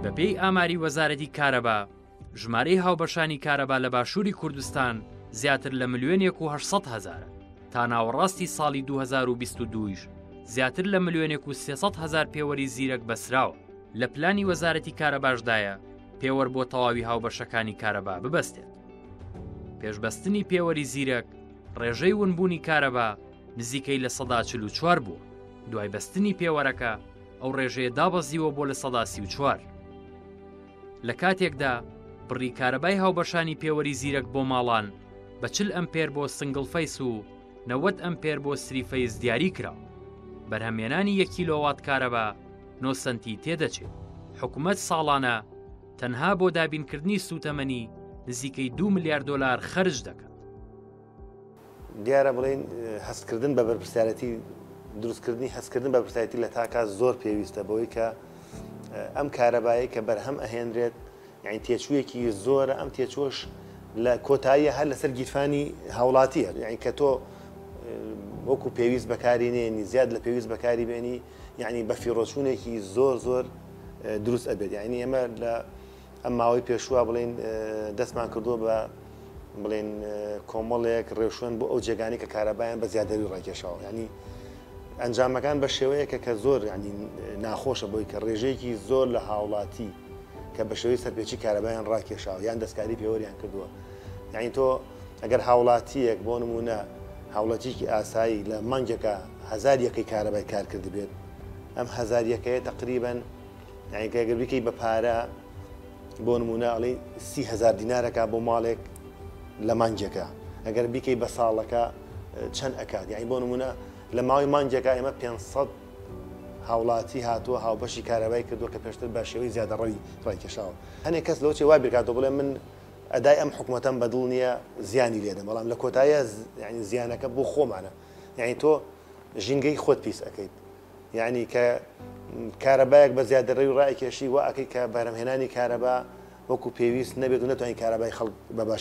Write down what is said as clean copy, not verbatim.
بەپێی ئاماری وەزارەتی کارەبا، ژمارەی هاوبەشانی کارەبا لە باشووری کوردستان زیاتر لە ملیۆنێک و 800 هەزارە، تا ناوەڕاستی ساڵی 2022 یش زیاتر لە ملیۆنێک و 300 هەزار پێوەری زیرەک بەسراوە. لە پلانی وەزارەتی کارەباشدایە پێوەر بۆ تەواوی هاوبەشەکانی کارەبا ببەستێت. پێش بەستنی پێوەری زیرەک، ڕێژەی ونبوونی کارەبا نزیکەی 44% بووە، دوای بەستنی پێوەرەکە ئەو ڕێژەیە دابەزیوە بۆ 34%. لە کاتێکدا بڕی کارەبای هاوبەشانی پێوەری زیرەک بۆ ماڵان بە 40 ئەمپێر بۆ single phase و 90 ئەمپێر بۆ three phase دیاری کراوە. بەرهەمێنانی یەک کیلۆوات کارەبا 9 سەنتی تێدەچێت. حکومەت ساڵانە تەنها بۆ دابینکردنی سووتەمەنی نزیکەی 2 ملیار دۆلار خەرج دەکات. دیارە بڵێین هەستکردن بە بەرپرسیارەتی دروستکردنی هەستکردن بە بەرپرسیارەتی لە تاکا زۆر پێویستە بەوەی کە ئەم کارەبایەی کە بەرهەم ئەهێنرێت یعنی تێچوویەکی زۆرە ئەم تێچووەش لە کۆتاییە هەر لەسەر گیرفانی هاوڵاتیە یعنی کە تۆ وەکو پێویست بەکاری نێنی زیاد لە پێویست بەکاری بێنی یعنی بەفیڕۆچوونێکی زۆر زۆر دروست ئەبێت یعنی ئێمە لە ئەم ماوەی پێشووە بڵێین دەستمان کردووە بە بڵێن کۆمەڵێک ڕێوشوێن بۆ ئەو جێگانی کە کارەبایان بە زیادەروی ڕاکێشاوە ینی ئەنجامەکان بە شێوەیەکە کە زۆر ینی ناخۆشە بۆی کە ڕێژەیەکی زۆر لە هاوڵاتی کە بە شێوەی سەرپێچی کارەبایان ڕاکێشاوە یان دەستکاری پێوەریان کردووە یعنی تۆ ئەگەر هاوڵاتیەک بۆ نمونە هاوڵاتیکی ئاسایی لە مانگێکە هزار یەکەی کارەبای کار کردبێت ئەم هزار یەکەیە تقریبن یانی کە گەر بیکەی بە پارە بۆ نمونە ئەڵێ 30هزار دینارەکە بۆ ماڵێک لە مانگێکە ئەگەر بیکەی بە ساڵەکە چەند ئەکات یانی بۆ نمونە لە ماوەی مانگێکە ئێمە 500 هاوڵاتی هاتووە هاوبەشی کارەبای کردووە کە پێشتر بە شێوەی زیادەڕەوی ڕایکێشاوە هەنێک کەس لەوە چێ وا بیرکاتەوە بڵێ من ئەدای ئەم حکومەتەم بەدڵ نییە زیانی لێدەم بەڵام لە کۆتاییە یعنی زیانەکە بۆ خۆمانە یعنی تۆ ژینگەی خۆت پیس ئەەکەیت یەعنی کە کارەبایەک بە زیادەڕەوی ڕائەکێشی وا ئەکەی کە بەرهەمهێنانی کارەبا وەکو پێویست نەبێت و نەتوانین کارەبای خەڵک بە باشی.